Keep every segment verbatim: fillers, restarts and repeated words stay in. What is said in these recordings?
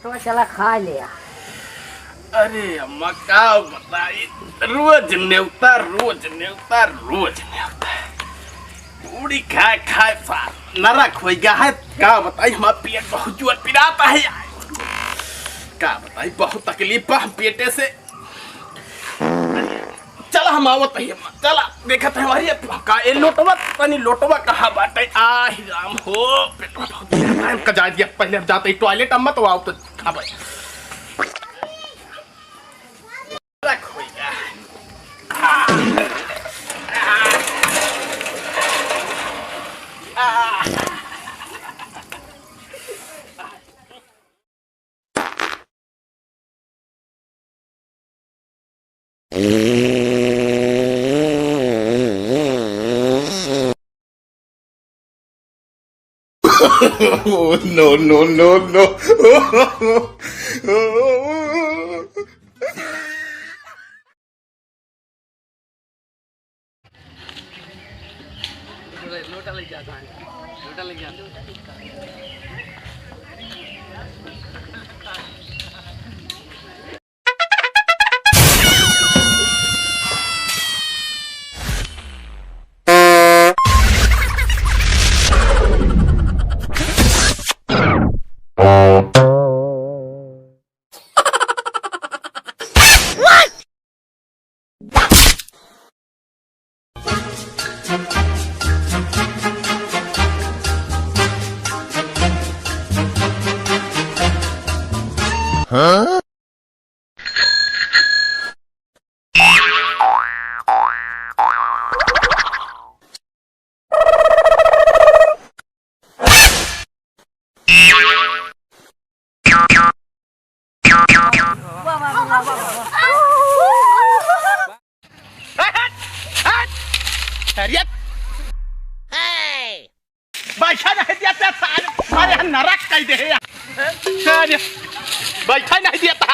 तो चला खा ले। अरे अम्मा, का बताई, रोज नेवता, रोज नेवता, रोज नेवता। पूड़ी खाए खाए सार नरक होइ गया है। का बताई, हमार पेट बहुत जोर पिराता है यार। का बताई, बहुत तकलीफ बा हम पेटे से। चला, हम आवत ही, चला, देखत है हमारी का ए लोटवा, तनी लोटवा कहाँ बाटे? आहि राम हो, पेटवा बहुत दुखत है, हमका जाए दिया, पहले हम जाते ही टॉयलेट, अम्मा तो आओ तो खाबे। रख भैया। Oh, no, no, no, no. लोटा लेके आ, लोटा लेके आ। बैठा नहीं देता सारे, सारे यहाँ नरक कई दे यार। सारे बैठा नहीं देता।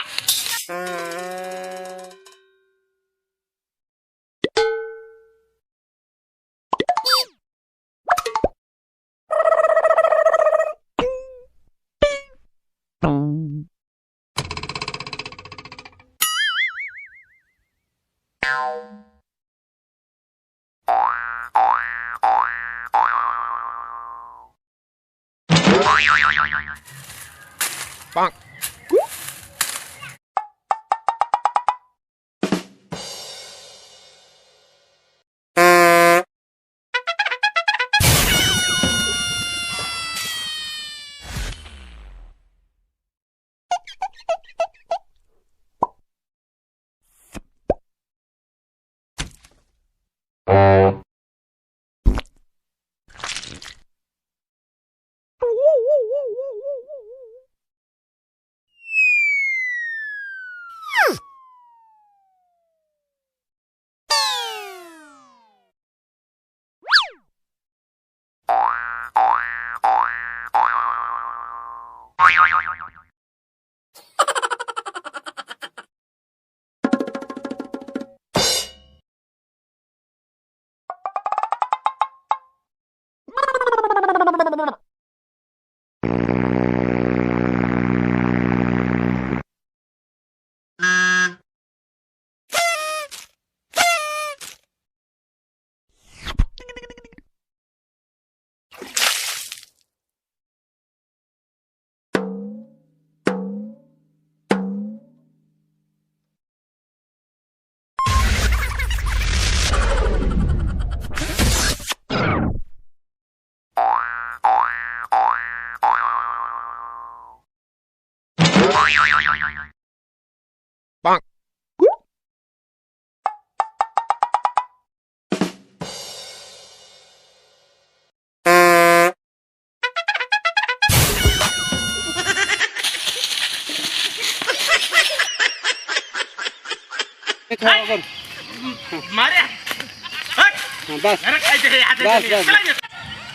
मारे। हट। हाँ, बस। अरे, ऐसे है, ऐसे बस, नहीं। बस, चला बस। ये।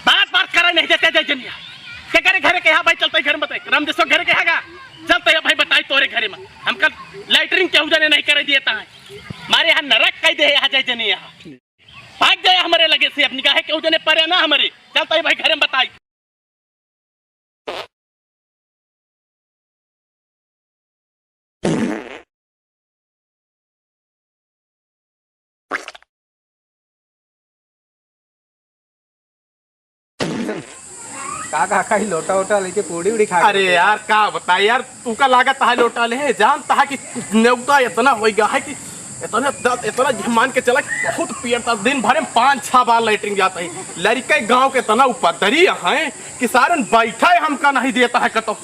बात, बात करे नहीं देते जय जनिया। के करे घरे के यहाँ भाई चलते घर में बताई। रामदेश्वर घरे के यहाँ का? चलते हैं भाई बताई तोरे घरे में। हमका लैट्रिन केहू जने नहीं करे दिए ता है। मारे यहाँ नरक कई दे है यहाँ जय जनिया। भाग जाए हमरे लगे से, अपनी काहे केहू जने परे ना हमरे। चलते हैं भाई घरे में बताई। का, का, का, ई लोटा वोटा लेके पूड़ी उड़ी खा अरे गए। यार, का बताई यार, तू का लागत है लोटा ले, जानता है कि नेवता इतना होइ गया है कि इतना द-, इतना ये मान के चला कि बहुत पियता, दिन भर में पाँच छह बार लेटरिन जाता है। लड़के गांव के इतना उपद्रवी है कि सारन बैठे हमका नहीं देता है, कतहू,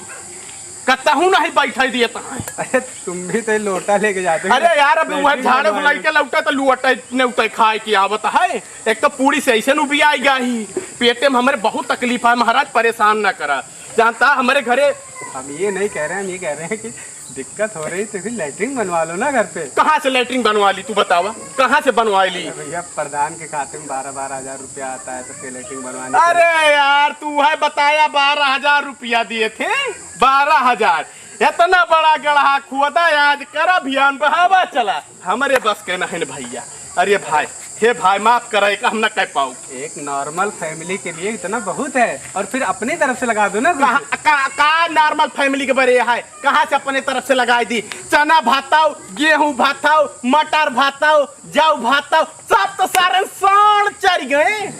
कतहू नहीं बैठे देता है। अरे, तुम भी तो लोटा लेके जाते हो। अरे यार, अब वह लेटरिन झाड़े बनवाने। बुलाई के लौटा तो लुअटे नेवते खाए की आवत है। एक तो पूड़ी से ऐसे नु भी आई गई, पेटे में हमरे बहुत तकलीफ है महाराज, परेशान ना करा। जानता हमरे घरे हम ये नहीं कह रहे, हम ये कह रहे हैं कि दिक्कत हो रही तो फिर लेटरिन बनवा लो ना घर पे। कहाँ से लेटरिन बनवा ली तू बतावा, कहाँ से बनवा ली? अरे भैया, प्रधान के खाते में बारह बारह हजार रुपया आता है, तो फिर लेटरिन बनवाने के अरे यार, तू है बताया, बारह हजार रुपया दिए थे, बारह हजार। इतना बड़ा गढ़ा खुदा, आज कर अभियान बहावा चला, हमरे बस के नहीं न भैया। अरे भाई, हे भाई, माफ करा, एक हम ना कह पाऊ। एक नॉर्मल फैमिली के लिए इतना बहुत है, और फिर अपनी तरफ से लगा दो ना कुछ। कहाँ, का, का नॉर्मल फैमिली के बरे है? कहाँ से अपने तरफ से लगाई दी? चना भाताओ, गेहूं भाताओ, मटर भाताओ, जौ भाताओ, सब तो सारे साँड़ चर गए।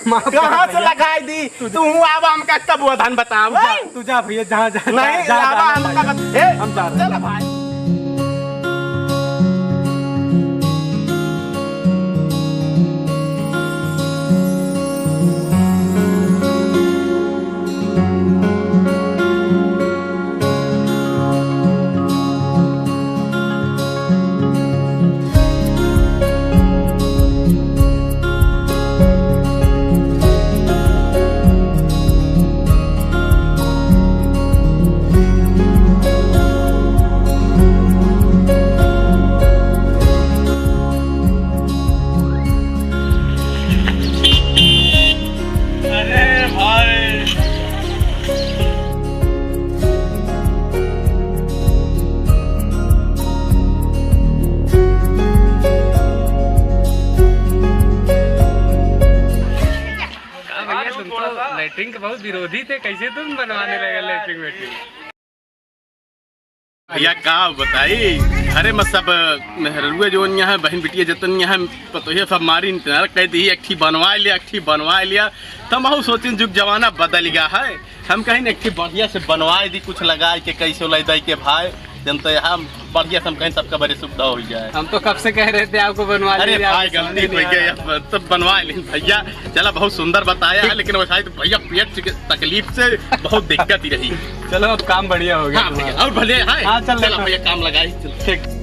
माफ करा कहाँ से भैया। लगाई दी? तू तू आवा हमका कब वो धन बताओ? तू जा, तू जा भैया, जहाँ जा, नहीं, जा, जा, आवा जा, हमका जा। बत-, ए, हम जा रहे हैं। चलो भाई। अरे भाई। का भैया, तुम तो लेटरिन के बहुत विरोधी थे, कैसे तुम बनवाने लगे लेटरिन वेटरिन? भैया का बताई, घरे में सब मेहरुए जोन यहाँ, बहिन बिटिया जतन यहाँ, पतोहिया सब मारी इंतजार कर दी, एक ठी बनवा लिया, एक ठी बनवा लिया। तब हम सोचिन जुग जमाना बदल गया है, हम कहीं एक ठी बढ़िया से बनवा दी, कुछ लगाए के कैसे उलाई दाई के भाई, जन तो यहाँ बढ़िया से हम कहीं सबका बड़ी सुविधा हो जाए। हम तो कब से कह रहे थे आपको बनवा अरे लीजिए, आप भाई, समझ गलती नहीं हो आ गई, रहा। अब तो बनवा लें भैया। चला, बहुत सुंदर बताया है, लेकिन वैसा ही तो भैया पेट के तकलीफ से बहुत दिक्कत ही रही। चलो, अब काम बढ़िया हो गया हाँ भैया, तुम्हारा। और भले है। हाँ, चल चला लेता हूँ। भैया, काम लगाई, चल। ठीक।